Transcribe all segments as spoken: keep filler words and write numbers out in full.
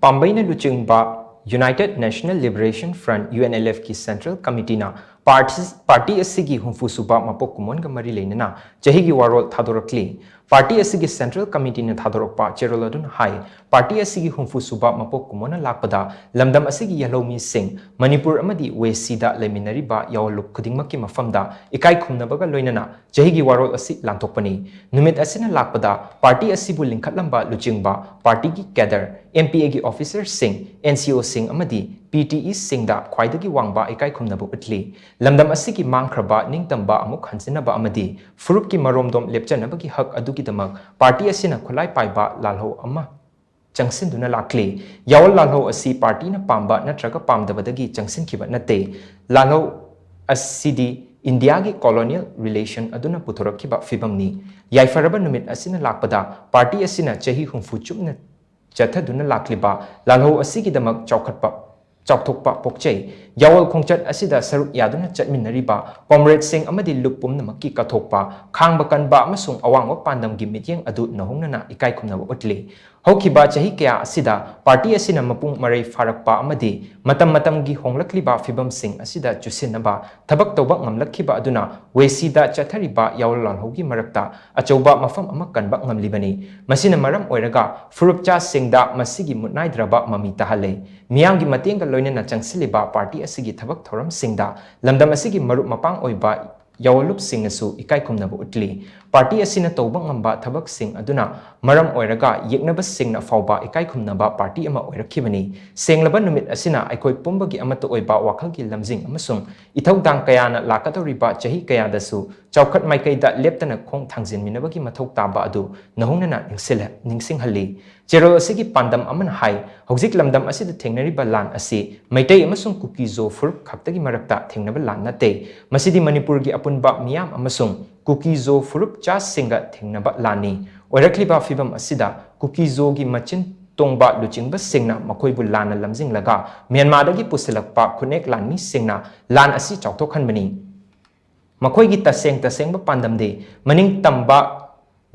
ꯄꯥꯝꯕꯩꯅ ꯂꯨꯆꯤꯡꯕ United National Liberation Front, UNLF ꯀꯤ Central Committee ꯅ party, party ꯑꯁꯤꯒꯤ ꯍꯨꯝꯐꯨ ꯁꯨꯕ ꯃꯄꯣꯛ ꯀꯨꯝꯑꯣꯟꯒ ꯃꯔꯤ ꯂꯩꯅꯅ ꯆꯍꯤꯒꯤ ꯋꯥꯔꯣꯜ ꯊꯥꯗꯣꯔꯛꯂꯤ꯫ Party ꯑꯁꯤꯒꯤ Central Committee ꯅ ꯊꯥꯗꯣꯔꯛꯄ ꯆꯦꯔꯣꯜ ꯑꯗꯨꯅ ꯍꯥꯏ, party ꯑꯁꯤꯒꯤ ꯍꯨꯝꯐꯨ ꯁꯨꯕ ꯃꯄꯣꯛ ꯀꯨꯝꯑꯣꯟꯅ ꯂꯥꯛꯄꯗ ꯂꯝꯗꯝ ꯑꯁꯤꯒꯤ ꯌꯦꯜꯍꯧꯃꯤꯁꯤꯡ, ꯃꯅꯤꯄꯨꯔ ꯑꯃꯗꯤ ꯋꯦꯁꯤꯗ ꯂꯩꯃꯤꯟꯅꯔꯤꯕ ꯌꯥꯑꯣꯟꯂꯨꯞ ꯈꯨꯗꯤꯡꯃꯛꯀꯤ ꯃꯐꯝꯗ ꯏꯀꯥꯏ ꯈꯨꯝꯅꯕꯒ ꯂꯣꯏꯅꯅ ꯆꯍꯤꯒꯤ ꯋꯥꯔꯣꯜ ꯑꯁꯤ ꯂꯥꯟꯊꯣꯛꯄꯅꯤ꯫ ꯅꯨꯃꯤꯠ ꯑꯁꯤꯅ ꯂꯥꯛꯄꯗ party ꯑꯁꯤꯕꯨ ꯂꯤꯡꯈꯠꯂꯝꯕ ꯂꯨꯆꯤꯡꯕ, party ꯒꯤ cadre, MPA ꯒꯤ officer ꯁꯤꯡ, NCO ꯁꯤꯡ ꯑꯃꯗꯤ PTE ꯁꯤꯡꯗ ꯈ꯭ꯋꯥꯏꯗꯒꯤ ꯋꯥꯡꯕ ꯏꯀꯥꯏ ꯈꯨꯝꯅꯕ ꯎꯠꯂꯤ꯫ ꯂꯝꯗꯝ ꯑꯁꯤꯒꯤ ꯃꯥꯡꯈ꯭ꯔꯕ ꯅꯤꯡꯇꯝꯕ ꯑꯃꯨꯛ ꯍꯟꯖꯤꯟꯅꯕ ꯑꯃꯗꯤ ꯐꯨꯔꯨꯞꯀꯤ ꯃꯔꯣꯝꯗꯣꯝ ꯂꯦꯞꯆꯅꯕꯒꯤ ꯍꯛ ꯑꯗꯨꯒꯤꯗꯃꯛ party ꯑꯁꯤꯅ ꯈꯨꯠꯂꯥꯏ ꯄꯥꯏꯕ ꯂꯥꯜꯍꯧ ꯑꯃ ꯆꯪꯁꯤꯟꯗꯨꯅ ꯂꯥꯛꯂꯤ꯫ ꯌꯥꯑꯣꯟ ꯂꯥꯜꯍꯧ ꯑꯁꯤ party ꯅ ꯄꯥꯝꯕ ꯅꯠꯇ꯭ꯔꯒ ꯄꯥꯝꯗꯕꯗꯒꯤ ꯆꯪꯁꯤꯟꯈꯤꯕ ꯅꯠꯇꯦ꯫ ꯂꯥꯜꯍꯧ ꯑꯁꯤꯗꯤ ꯏꯟꯗꯤꯌꯥꯒꯤ colonial relation ꯑꯗꯨꯅ ꯄꯨꯊꯣꯔꯛꯈꯤꯕ ꯐꯤꯕꯝꯅꯤ꯫ ꯌꯥꯏꯐꯔꯕ ꯅꯨꯃꯤꯠ ꯑꯁꯤꯅ ꯂꯥꯛꯄꯗ party ꯑꯁꯤꯅ ꯆꯍꯤ ꯍꯨꯝꯐꯨ ꯆꯨꯞꯅ ꯆꯠꯊꯗꯨꯅ ꯂꯥꯛꯂꯤꯕ ꯂꯥꯜꯍꯧ ꯑꯁꯤꯒꯤꯗꯃꯛ ꯆꯥꯎꯈꯠꯄ, ꯆꯥꯎꯊꯣꯛꯄ ꯄꯣꯛꯆꯩ꯫ ꯌꯥꯑꯣꯟ ꯈꯣꯡꯆꯠ ꯑꯁꯤꯗ ꯁꯔꯨꯛ ꯌꯥꯗꯨꯅ ꯆꯠꯃꯤꯟꯅꯔꯤꯕ comrade ꯁꯤꯡ ꯑꯃꯗꯤ ꯂꯨꯞ ꯄꯨꯝꯅꯃꯛꯀꯤ ꯀꯠꯊꯣꯛꯄ, ꯈꯥꯡꯕ ꯀꯟꯕ ꯑꯃꯁꯨꯡ ꯑꯋꯥꯡꯕ ꯄꯥꯟꯗꯝꯒꯤ ꯃꯤꯠꯌꯦꯡ ꯑꯗꯨ ꯅꯧꯍꯧꯅꯅ ꯏꯀꯥꯏ ꯈꯨꯝꯅꯕ ꯎꯠꯂꯤ꯫ ꯍꯧꯈꯤꯕ ꯆꯍꯤ ꯀꯌꯥ ꯑꯁꯤꯗ party ꯑꯁꯤꯅ ꯃꯄꯨꯡ ꯃꯔꯩ ꯐꯥꯔꯛꯄ ꯑꯃꯗꯤ ꯃꯇꯝ ꯃꯇꯝꯒꯤ ꯍꯣꯡꯂꯛꯂꯤꯕ ꯐꯤꯕꯝꯁꯤꯡ ꯑꯁꯤꯗ ꯆꯨꯁꯤꯟꯅꯕ ꯊꯕꯛ ꯇꯧꯕ ꯉꯝꯂꯛꯈꯤꯕ ꯑꯗꯨꯅ ꯋꯦꯁꯤꯗ ꯆꯠꯊꯔꯤꯕ ꯌꯥꯑꯣꯟ ꯂꯥꯜꯍꯧꯒꯤ ꯃꯔꯛꯇ ꯑꯆꯧꯕ ꯃꯐꯝ ꯑꯃ ꯀꯟꯕ ꯉꯝꯂꯤꯕꯅꯤ꯫ ꯃꯁꯤꯅ ꯃꯔꯝ ꯑꯣꯏꯔꯒ ꯐꯨꯔꯨꯞꯆꯥꯁꯤꯡꯗ ꯃꯁꯤꯒꯤ ꯃꯨꯠꯅꯥꯏꯗ꯭ꯔꯕ ꯃꯃꯤ ꯇꯥꯍꯜꯂꯦ꯫ ꯃꯤꯌꯥꯝꯒꯤ ꯃꯇꯦꯡꯒ ꯂꯣꯏꯅꯅ ꯆꯪꯁꯤꯜꯂꯤꯕ party ꯑꯁꯤꯒꯤ ꯊꯕꯛ ꯊꯧꯔꯝꯁꯤꯡꯗ ꯂꯝꯗꯝ ꯑꯁꯤꯒꯤ ꯃꯔꯨꯞ ꯃꯄꯥꯡ ꯑꯣꯏꯕ ꯌꯥꯑꯣꯟꯂꯨꯞꯁꯤꯡꯅꯁꯨ ꯏꯀꯥꯏ ꯈꯨꯝꯅꯕ ꯎꯠꯂꯤ꯫ Party ꯑꯁꯤꯅ ꯇꯧꯕ ꯉꯝꯕ ꯊꯕꯛꯁꯤꯡ ꯑꯗꯨꯅ ꯃꯔꯝ ꯑꯣꯏꯔꯒ ꯌꯦꯛꯅꯕꯁꯤꯡꯅ ꯐꯥꯎꯕ ꯏꯀꯥꯏ ꯈꯨꯝꯅꯕ party ꯑꯃ ꯑꯣꯏꯔꯛꯈꯤꯕꯅꯤ꯫ ꯁꯦꯡꯂꯕ ꯅꯨꯃꯤꯠ ꯑꯁꯤꯅ ꯑꯩꯈꯣꯏ ꯄꯨꯝꯕꯒꯤ ꯑꯃꯠꯇ ꯑꯣꯏꯕ ꯋꯥꯈꯜꯒꯤ ꯂꯝꯖꯤꯡ ꯑꯃꯁꯨꯡ ꯏꯊꯧꯗꯥꯡ ꯀꯌꯥꯅ ꯂꯥꯛꯀꯗꯧꯔꯤꯕ ꯆꯍꯤ ꯀꯌꯥꯗꯁꯨ ꯆꯥꯎꯈꯠ ꯃꯥꯏꯀꯩꯗ ꯂꯦꯞꯇꯅ ꯈꯣꯡ ꯊꯥꯡꯖꯤꯟꯃꯤꯟꯅꯕꯒꯤ ꯃꯊꯧ ꯇꯥꯕ ꯑꯗꯨ ꯅꯧꯍꯧꯅꯅ ꯅꯤꯡꯁꯤꯜꯂ-, ꯅꯤꯡꯁꯤꯡꯍꯜꯂꯤ꯫ ꯆꯦꯔꯣꯜ ꯑꯁꯤꯒꯤ ꯄꯥꯟꯗꯝ ꯑꯃꯅ ꯍꯥꯏ, ꯍꯧꯖꯤꯛ ꯂꯝꯗꯝ ꯑꯁꯤꯗ ꯊꯦꯡꯅꯔꯤꯕ ꯂꯥꯟ ꯑꯁꯤ ꯃꯩꯇꯩ ꯑꯃꯁꯨꯡ ꯀꯨꯀꯤ-ꯖꯣ ꯐꯨꯔꯨꯞ ꯈꯛꯇꯒꯤ ꯃꯔꯛꯇ ꯊꯦꯡꯅꯕ ꯂꯥꯟ ꯅꯠꯇꯦ꯫ ꯃꯁꯤꯗꯤ ꯃꯅꯤꯄꯨꯔꯒꯤ ꯑꯄꯨꯟꯕ ꯃꯤꯌꯥꯝ ꯑꯃꯁꯨꯡ ꯀꯨꯀꯤ-ꯖꯣ ꯐꯨꯔꯨꯞꯆꯥꯁꯤꯡꯒ ꯊꯦꯡꯅꯕ ꯂꯥꯟꯅꯤ꯫ ꯑꯣꯏꯔꯛꯂꯤꯕ ꯐꯤꯕꯝ ꯑꯁꯤꯗ ꯀꯨꯀꯤ-ꯖꯣꯒꯤ ꯃꯆꯤꯟ ꯇꯣꯡꯕ ꯂꯨꯆꯤꯡꯕꯁꯤꯡꯅ ꯃꯈꯣꯏꯕꯨ ꯂꯥꯟꯅ ꯂꯝꯖꯤꯡꯂꯒ ꯃ꯭ꯌꯥꯟꯃꯥꯔꯗꯒꯤ ꯄꯨꯁꯤꯜꯂꯛꯄ ꯈꯨꯠꯅꯦꯛ ꯂꯥꯟꯃꯤꯁꯤꯡꯅ ꯂꯥꯟ ꯑꯁꯤ ꯆꯥꯎꯊꯣꯛꯍꯟꯕꯅꯤ꯫ ꯃꯈꯣꯏꯒꯤ ꯇꯁꯦꯡ ꯇꯁꯦꯡꯕ ꯄꯥꯟꯗꯝꯗꯤ ꯃꯅꯤꯡ ꯇꯝꯕ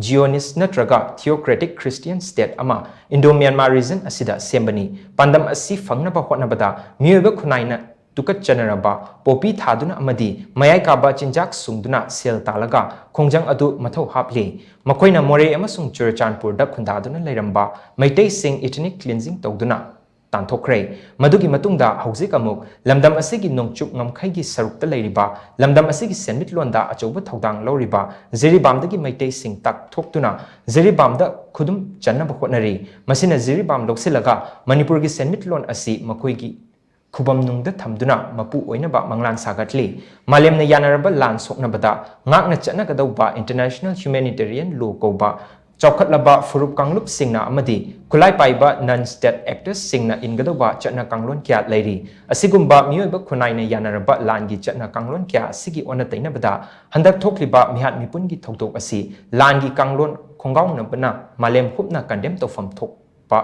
Zionist ꯅꯠꯇ꯭ꯔꯒ theocratic Christian state ꯑꯃ Indo-Myanmar region ꯑꯁꯤꯗ ꯁꯦꯝꯕꯅꯤ꯫ ꯄꯥꯟꯗꯝ ꯑꯁꯤ ꯐꯪꯅꯕ ꯍꯣꯠꯅꯕꯗ ꯃꯤꯑꯣꯏꯕ ꯈꯨꯟꯅꯥꯏꯅ ꯇꯨꯀꯠꯆꯅꯔꯕ ꯄꯣꯄꯤ ꯊꯥꯗꯨꯅ ꯑꯃꯗꯤ ꯃꯌꯥꯏ ꯀꯥꯕ ꯆꯤꯟꯖꯥꯛ ꯁꯨꯡꯗꯨꯅ ꯁꯦꯜ ꯇꯥꯜꯂꯒ ꯈꯣꯡꯖꯪ ꯑꯗꯨ ꯃꯊꯧ ꯍꯥꯞꯂꯤ꯫ ꯃꯈꯣꯏꯅ ꯃꯣꯔꯦ ꯑꯃꯁꯨꯡ ꯆꯨꯔꯆꯥꯟꯄꯨꯔꯗ ꯈꯨꯟꯗꯥꯗꯨꯅ ꯂꯩꯔꯝꯕ ꯃꯩꯇꯩꯁꯤꯡ ethnic cleansing ꯇꯧꯗꯨꯅ ꯇꯥꯟꯊꯣꯛꯈ꯭ꯔꯦ꯫ ꯃꯗꯨꯒꯤ ꯃꯇꯨꯡꯗ ꯍꯧꯖꯤꯛ ꯑꯃꯨꯛ ꯂꯝꯗꯝ ꯑꯁꯤꯒꯤ ꯅꯣꯡꯆꯨꯞ ꯉꯝꯈꯩꯒꯤ ꯁꯔꯨꯛꯇ ꯂꯩꯔꯤꯕ, ꯂꯝꯗꯝ ꯑꯁꯤꯒꯤ ꯁꯦꯟꯃꯤꯠꯂꯣꯟꯗ ꯑꯆꯧꯕ ꯊꯧꯗꯥꯡ ꯂꯧꯔꯤꯕ ꯖꯤꯔꯤꯕꯥꯝꯗꯒꯤ ꯃꯩꯇꯩꯁꯤꯡ ꯇꯥꯛꯊꯣꯛꯇꯨꯅ ꯖꯤꯔꯤꯕꯥꯝꯗ ꯈꯨꯗꯨꯝ ꯆꯟꯅꯕ ꯍꯣꯠꯅꯔꯤ꯫ ꯃꯁꯤꯅ ꯖꯤꯔꯤꯕꯥꯝ ꯂꯧꯁꯤꯜꯂꯒ ꯃꯅꯤꯄꯨꯔꯒꯤ ꯁꯦꯟꯃꯤꯠꯂꯣꯟ ꯑꯁꯤ ꯃꯈꯣꯏꯒꯤ ꯈꯨꯕꯝꯅꯨꯡꯗ ꯊꯝꯗꯨꯅ ꯃꯄꯨ ꯑꯣꯏꯅꯕ ꯃꯪꯂꯥꯟ ꯁꯥꯒꯠꯂꯤ꯫ ꯃꯥꯂꯦꯝꯅ ꯌꯥꯅꯔꯕ ꯂꯥꯟ ꯁꯣꯛꯅꯕꯗ ꯉꯥꯛꯅ ꯆꯠꯅꯒꯗꯧꯕ International Humanitarian Law ꯀꯧꯕ ꯆꯥꯎꯈꯠꯂꯕ ꯐꯨꯔꯨꯞ ꯀꯥꯡꯂꯨꯞꯁꯤꯡꯅ ꯑꯃꯗꯤ ꯈꯨꯠꯂꯥꯏ ꯄꯥꯏꯕ non-state actors ꯁꯤꯡꯅ ꯏꯟꯒꯗꯧꯕ ꯆꯠꯅ ꯀꯥꯡꯂꯣꯟ ꯀꯌꯥ ꯂꯩꯔꯤ꯫ ꯑꯁꯤꯒꯨꯝꯕ ꯃꯤꯑꯣꯏꯕ ꯈꯨꯟꯅꯥꯏꯅ ꯌꯥꯅꯔꯕ ꯂꯥꯟꯒꯤ ꯆꯠꯅ ꯀꯥꯡꯂꯣꯟ ꯀꯌꯥ ꯑꯁꯤꯒꯤ ꯑꯣꯟꯅ ꯇꯩꯅꯕꯗ ꯍꯟꯗꯛ ꯊꯣꯛꯂꯤꯕ ꯃꯤꯍꯥꯠ ꯃꯤꯄꯨꯟꯒꯤ ꯊꯧꯗꯣꯛ ꯑꯁꯤ ꯂꯥꯟꯒꯤ ꯀꯥꯡꯂꯣꯟ ꯈꯣꯡꯒꯥꯎꯅꯕꯅ ꯃꯥꯂꯦꯝ ꯄꯨꯝꯅ condemn ꯇꯧꯐꯝ ꯊꯣꯛꯄ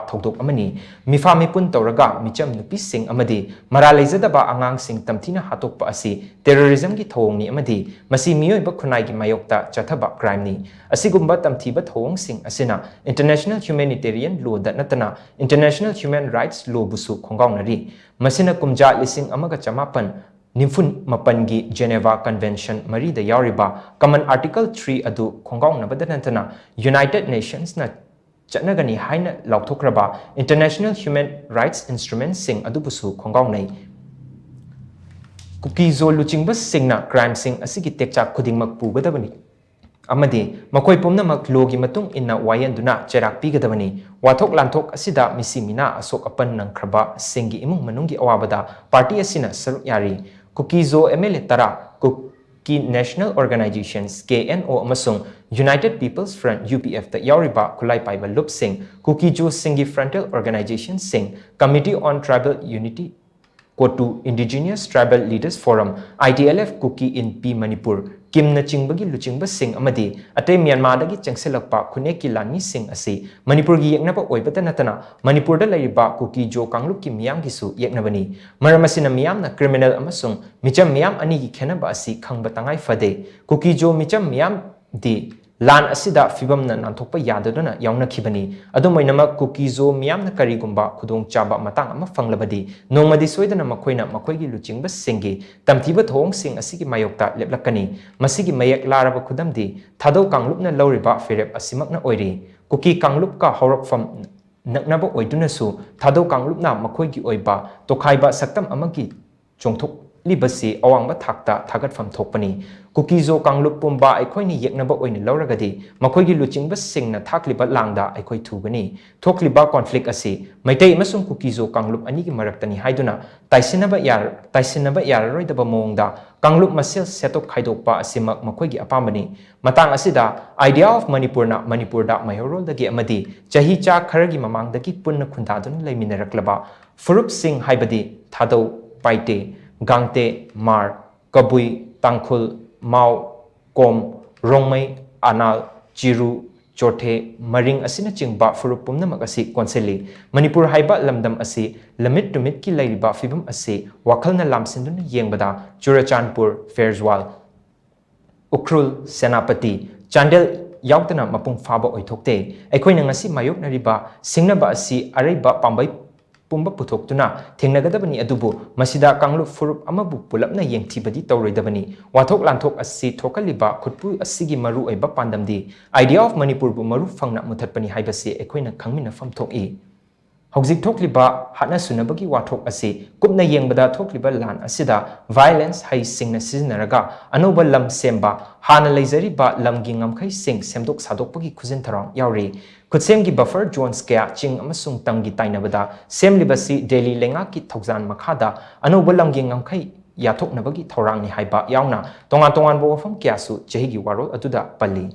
ꯊꯧꯗꯣꯛ ꯑꯃꯅꯤ꯫ ꯃꯤꯐꯥ ꯃꯤꯄꯨꯟ ꯇꯧꯔꯒ ꯃꯤꯆꯝ ꯅꯨꯄꯤꯁꯤꯡ ꯑꯃꯗꯤ ꯃꯔꯥꯜ ꯂꯩꯖꯗꯕ ꯑꯉꯥꯡꯁꯤꯡ ꯇꯝꯊꯤꯅ ꯍꯥꯠꯇꯣꯛꯄ ꯑꯁꯤ terrorism ꯒꯤ ꯊꯧꯑꯣꯡꯅꯤ ꯑꯃꯗꯤ ꯃꯁꯤ ꯃꯤꯑꯣꯏꯕ ꯈꯨꯟꯅꯥꯏꯒꯤ ꯃꯥꯌꯣꯛꯇ ꯆꯠꯊꯕ crime ꯅꯤ꯫ ꯑꯁꯤꯒꯨꯝꯕ ꯇꯝꯊꯤꯕ ꯊꯧꯑꯣꯡꯁꯤꯡ ꯑꯁꯤꯅ International Humanitarian Law ꯗ ꯅꯠꯇꯅ International Human Rights Law ꯕꯨꯁꯨ ꯈꯣꯡꯒꯥꯎꯅꯔꯤ꯫ ꯃꯁꯤꯅ ꯀꯨꯝꯖꯥ ꯂꯤꯁꯤꯡ ꯑꯃꯒ ꯆꯃꯥꯄꯟ ꯅꯤꯐꯨ ꯃꯥꯄꯟꯒꯤ Geneva Convention ꯃꯔꯤꯗ ꯌꯥꯎꯔꯤꯕ Common Article three ꯑꯗꯨ ꯈꯣꯡꯒꯥꯎꯅꯕꯗ ꯅꯠꯇꯅ United Nations ꯅ ꯆꯠꯅꯒꯅꯤ ꯍꯥꯏꯅ ꯂꯥꯎꯊꯣꯛꯈ꯭ꯔꯕ International Human Rights Instrument ꯁꯤꯡ ꯑꯗꯨꯕꯨꯁꯨ ꯈꯣꯡꯒꯥꯎꯅꯩ꯫ ꯀꯨꯀꯤ-ꯖꯣ ꯂꯨꯆꯤꯡꯕꯁꯤꯡꯅ crime ꯁꯤꯡ ꯑꯁꯤꯒꯤ ꯇꯦꯛꯆꯥꯛ ꯈꯨꯗꯤꯡꯃꯛ ꯄꯨꯒꯗꯕꯅꯤ ꯑꯃꯗꯤ ꯃꯈꯣꯏ ꯄꯨꯝꯅꯃꯛ law ꯒꯤ ꯃꯇꯨꯡ ꯏꯟꯅ ꯋꯥꯌꯦꯟꯗꯨꯅ ꯆꯩꯔꯥꯛ ꯄꯤꯒꯗꯕꯅꯤ꯫ ꯋꯥꯊꯣꯛ ꯂꯥꯟꯊꯣꯛ ꯑꯁꯤꯗ ꯃꯤꯁꯤ ꯃꯤꯅꯥ, ꯑꯁꯣꯛ ꯑꯄꯟ ꯅꯪꯈ꯭ꯔꯕꯁꯤꯡꯒꯤ ꯏꯃꯨꯡ ꯃꯅꯨꯡꯒꯤ ꯑꯋꯥꯕꯗ party ꯑꯁꯤꯅ ꯁꯔꯨꯛ ꯌꯥꯔꯤ꯫ ꯀꯨꯀꯤ-ꯖꯣ M L A ꯇꯔꯥ, ꯀꯨꯀꯤ National Organizations, K N O, ꯑꯃꯁꯨꯡ United People's Front, U P F, ꯇ ꯌꯥꯎꯔꯤꯕ ꯈꯨꯠꯂꯥꯏ ꯄꯥꯏꯕ ꯂꯨꯞꯁꯤꯡ, ꯀꯨꯀꯤ-ꯖꯣꯁꯤꯡꯒꯤ frontal organization ꯁꯤꯡ, Committee on Tribal Unity, COTU, Indigenous Tribal Leaders Forum, I T L F Kuki Inpi Manipur, ꯀꯤꯝꯅꯆꯤꯡꯕꯒꯤ ꯂꯨꯆꯤꯡꯕꯁꯤꯡ ꯑꯃꯗꯤ ꯑꯇꯩ ꯃ꯭ꯌꯥꯟꯃꯥꯔꯗꯒꯤ ꯆꯪꯁꯤꯜꯂꯛꯄ ꯈꯨꯟꯅꯦꯛꯀꯤ ꯂꯥꯟꯃꯤꯁꯤꯡ ꯑꯁꯤ ꯃꯅꯤꯄꯨꯔꯒꯤ ꯌꯦꯛꯅꯕ ꯑꯣꯏꯕꯇ ꯅꯠꯇꯅ ꯃꯅꯤꯄꯨꯔꯗ ꯂꯩꯔꯤꯕ ꯀꯨꯀꯤ-ꯖꯣ ꯀꯥꯡꯂꯨꯞꯀꯤ ꯃꯤꯌꯥꯝꯒꯤꯁꯨ ꯌꯦꯛꯅꯕꯅꯤ꯫ ꯃꯔꯝ ꯑꯁꯤꯅ ꯃꯤꯌꯥꯝꯅ criminal ꯑꯃꯁꯨꯡ ꯃꯤꯆꯝ ꯃꯤꯌꯥꯝ ꯑꯅꯤꯒꯤ ꯈꯦꯟꯅꯕ ꯑꯁꯤ ꯈꯪꯕ ꯇꯉꯥꯏ ꯐꯗꯦ꯫ ꯀꯨꯀꯤ-ꯖꯣ ꯃꯤꯆꯝ ꯃꯤꯌꯥꯝꯗꯤ ꯂꯥꯟ ꯑꯁꯤꯗ ꯐꯤꯕꯝꯅ ꯅꯥꯟꯊꯣꯛꯄ ꯌꯥꯗꯗꯨꯅ ꯌꯥꯎꯅꯈꯤꯕꯅꯤ꯫ ꯑꯗꯨꯝ ꯑꯣꯏꯅꯃꯛ, ꯀꯨꯀꯤꯖꯣ ꯃꯤꯌꯥꯝꯅ ꯀꯔꯤꯒꯨꯝꯕ ꯈꯨꯗꯣꯡꯆꯥꯕ ꯃꯇꯥꯡ ꯑꯃ ꯐꯪꯂꯕꯗꯤ, ꯅꯣꯡꯃꯗꯤ ꯁꯣꯏꯗꯅ ꯃꯈꯣꯏꯅ ꯃꯈꯣꯏꯒꯤ ꯂꯨꯆꯤꯡꯕꯁꯤꯡꯒꯤ ꯇꯝꯊꯤꯕ ꯊꯧꯑꯣꯡꯁꯤꯡ ꯑꯁꯤꯒꯤ ꯃꯥꯌꯣꯛꯇ ꯂꯦꯞꯂꯛꯀꯅꯤ꯫ ꯃꯁꯤꯒꯤ ꯃꯌꯦꯛ ꯂꯥꯔꯕ ꯈꯨꯗꯝꯗꯤ ꯊꯥꯗꯧ ꯀꯥꯡꯂꯨꯞꯅ ꯂꯧꯔꯤꯕ ꯐꯤꯔꯦꯞ ꯑꯁꯤꯃꯛꯅ ꯑꯣꯏꯔꯤ꯫ ꯀꯨꯀꯤ ꯀꯥꯡꯂꯨꯞꯀ ꯍꯧꯔꯛꯐꯝ ꯅꯛꯅꯕ ꯑꯣꯏꯗꯨꯅꯁꯨ, ꯊꯥꯗꯧ ꯀꯥꯡꯂꯨꯞꯅ ꯃꯈꯣꯏꯒꯤ ꯑꯣꯏꯕ ꯇꯣꯈꯥꯏꯕ ꯁꯛꯇꯝ ꯑꯃꯒꯤ ꯆꯣꯡꯊꯣꯛꯂꯤꯕꯁꯤ ꯑꯋꯥꯡꯕ ꯊꯥꯛꯇ ꯊꯥꯒꯠꯐꯝ ꯊꯣꯛꯄꯅꯤ꯫ ꯀꯨꯀꯤꯖꯣ ꯀꯥꯡꯂꯨꯞ ꯄꯨꯝꯕ ꯑꯩꯈꯣꯏꯅ ꯌꯦꯛꯅꯕ ꯑꯣꯏꯅ ꯂꯧꯔꯒꯗꯤ, ꯃꯈꯣꯏꯒꯤ ꯂꯨꯆꯤꯡꯕꯁꯤꯡꯅ ꯊꯥꯛꯂꯤꯕ ꯂꯥꯡꯗ ꯑꯩꯈꯣꯏ ꯊꯨꯒꯅꯤ꯫ ꯊꯣꯛꯂꯤꯕ conflict ꯑꯁꯤ ꯃꯩꯇꯩ ꯑꯃꯁꯨꯡ ꯀꯨꯀꯤꯖꯣ ꯀꯥꯡꯂꯨꯞ ꯑꯅꯤꯒꯤ ꯃꯔꯛꯇꯅꯤ ꯍꯥꯏꯗꯨꯅ ꯇꯥꯏꯁꯤꯟꯅꯕ ꯌꯥꯔ-, ꯇꯥꯏꯁꯤꯟꯅꯕ ꯌꯥꯔꯔꯣꯏꯗꯕ ꯃꯑꯣꯡꯗ ꯀꯥꯡꯂꯨꯞ ꯃꯁꯦꯜ ꯁꯦꯠꯇꯣꯛ ꯈꯥꯏꯗꯣꯛꯄ ꯑꯁꯤꯃꯛ ꯃꯈꯣꯏꯒꯤ ꯑꯄꯥꯝꯕꯅꯤ꯫ ꯃꯇꯥꯡ ꯑꯁꯤꯗ Idea of Manipurꯅ ꯃꯅꯤꯄꯨꯔꯗ ꯃꯩꯍꯧꯔꯣꯜꯗꯒꯤ ꯑꯃꯗꯤ ꯆꯍꯤ ꯆꯥ ꯈꯔꯒꯤ ꯃꯃꯥꯡꯗꯒꯤ ꯄꯨꯟꯅ ꯈꯨꯟꯗꯥꯗꯨꯅ ꯂꯩꯃꯤꯟꯅꯔꯛꯂꯕ ꯐꯨꯔꯨꯞꯁꯤꯡ ꯍꯥꯏꯕꯗꯤ ꯊꯥꯗꯧ, ꯄꯥꯏꯇꯦ, ꯒꯥꯡꯇꯦ, ꯃꯥꯔ, ꯀꯕꯨꯏ, ꯇꯥꯡꯈꯨꯜ, ꯃꯥꯎ, ꯀꯣꯝ, ꯔꯣꯡꯃꯩ, ꯑꯅꯥꯜ, ꯆꯤꯔꯨ, ꯆꯣꯊꯦ, ꯃꯔꯤꯡ ꯑꯁꯤꯅꯆꯤꯡꯕ ꯐꯨꯔꯨꯞ ꯄꯨꯝꯅꯃꯛ ꯑꯁꯤ ꯀꯣꯟꯁꯤꯜꯂꯤ꯫ ꯃꯅꯤꯄꯨꯔ ꯍꯥꯏꯕ ꯂꯝꯗꯝ ꯑꯁꯤ ꯂꯝꯃꯤꯠ ꯇꯨꯃꯤꯠꯀꯤ ꯂꯩꯔꯤꯕ ꯐꯤꯕꯝ ꯑꯁꯤ ꯋꯥꯈꯜꯅ ꯂꯥꯝꯁꯤꯟꯗꯨꯅ ꯌꯦꯡꯕꯗ ꯆꯨꯔꯆꯥꯟꯄꯨꯔ, ꯐꯦꯔꯖ꯭ꯋꯥꯜ, ꯎꯈ꯭ꯔꯨꯜ, ꯁꯦꯅꯥꯄꯇꯤ, ꯆꯥꯟꯗꯦꯜ ꯌꯥꯎꯗꯅ ꯃꯄꯨꯡ ꯐꯥꯕ ꯑꯣꯏꯊꯣꯛꯇꯦ꯫ ꯑꯩꯈꯣꯏꯅ ꯉꯁꯤ ꯃꯥꯌꯣꯛꯅꯔꯤꯕ ꯁꯤꯡꯅꯕ ꯑꯁꯤ ꯑꯔꯩꯕ ꯄꯥꯝꯕꯩ ꯄꯨꯝꯕ ꯄꯨꯊꯣꯛꯇꯨꯅ ꯊꯦꯡꯅꯒꯗꯕꯅꯤ, ꯑꯗꯨꯕꯨ ꯃꯁꯤꯗ ꯀꯥꯡꯂꯨꯞ ꯐꯨꯔꯨꯞ ꯑꯃꯕꯨ ꯄꯨꯂꯞꯅ ꯌꯦꯡꯊꯤꯕꯗꯤ ꯇꯧꯔꯣꯏꯗꯕꯅꯤ꯫ ꯋꯥꯊꯣꯛ ꯂꯥꯟꯊꯣꯛ ꯑꯁꯤ ꯊꯣꯛꯍꯜꯂꯤꯕ ꯈꯨꯠꯄꯨ ꯑꯁꯤꯒꯤ ꯃꯔꯨꯑꯣꯏꯕ ꯄꯥꯟꯗꯝꯗꯤ Idea of Manipurꯕꯨ ꯃꯔꯨ ꯐꯪꯅ ꯃꯨꯊꯠꯄꯅꯤ ꯍꯥꯏꯕꯁꯤ ꯑꯩꯈꯣꯏꯅ ꯈꯪꯃꯤꯟꯅꯐꯝ ꯊꯣꯛꯏ꯫ ꯍꯧꯖꯤꯛ ꯊꯣꯛꯂꯤꯕ ꯍꯥꯠꯅ ꯁꯨꯅꯕꯒꯤ ꯋꯥꯊꯣꯛ ꯑꯁꯤ ꯀꯨꯞꯅ ꯌꯦꯡꯕꯗ ꯊꯣꯛꯂꯤꯕ ꯂꯥꯟ ꯑꯁꯤꯗ violence ꯍꯩꯁꯤꯡꯅ ꯁꯤꯖꯤꯟꯅꯔꯒ ꯑꯅꯧꯕ ꯂꯝ ꯁꯦꯝꯕ, ꯍꯥꯟꯅ ꯂꯩꯖꯔꯤꯕ ꯂꯝꯒꯤ ꯉꯝꯈꯩꯁꯤꯡ ꯁꯦꯝꯗꯣꯛ ꯁꯥꯗꯣꯛꯄꯒꯤ ꯈꯨꯖꯤꯟ ꯊꯧꯔꯥꯡ ꯌꯥꯎꯔꯤ꯫ ꯈꯨꯠꯁꯦꯝꯒꯤ buffer zones ꯀꯌꯥ ꯆꯤꯡ ꯑꯃꯁꯨꯡ ꯇꯝꯒꯤ ꯇꯥꯏꯅꯕꯗ ꯁꯦꯝꯂꯤꯕꯁꯤ ꯗꯦꯜꯂꯤ ꯂꯩꯉꯥꯛꯀꯤ ꯊꯧꯖꯥꯜ ꯃꯈꯥꯗ ꯑꯅꯧꯕ ꯂꯝꯒꯤ ꯉꯝꯈꯩ ꯌꯥꯊꯣꯛꯅꯕꯒꯤ ꯊꯧꯔꯥꯡꯅꯤ ꯍꯥꯏꯕ ꯌꯥꯎꯅ ꯇꯣꯉꯥꯟ ꯇꯣꯉꯥꯟꯕ ꯋꯥꯐꯝ ꯀꯌꯥꯁꯨ ꯆꯍꯤꯒꯤ ꯋꯥꯔꯣꯜ ꯑꯗꯨꯗ ꯄꯜꯂꯤ꯫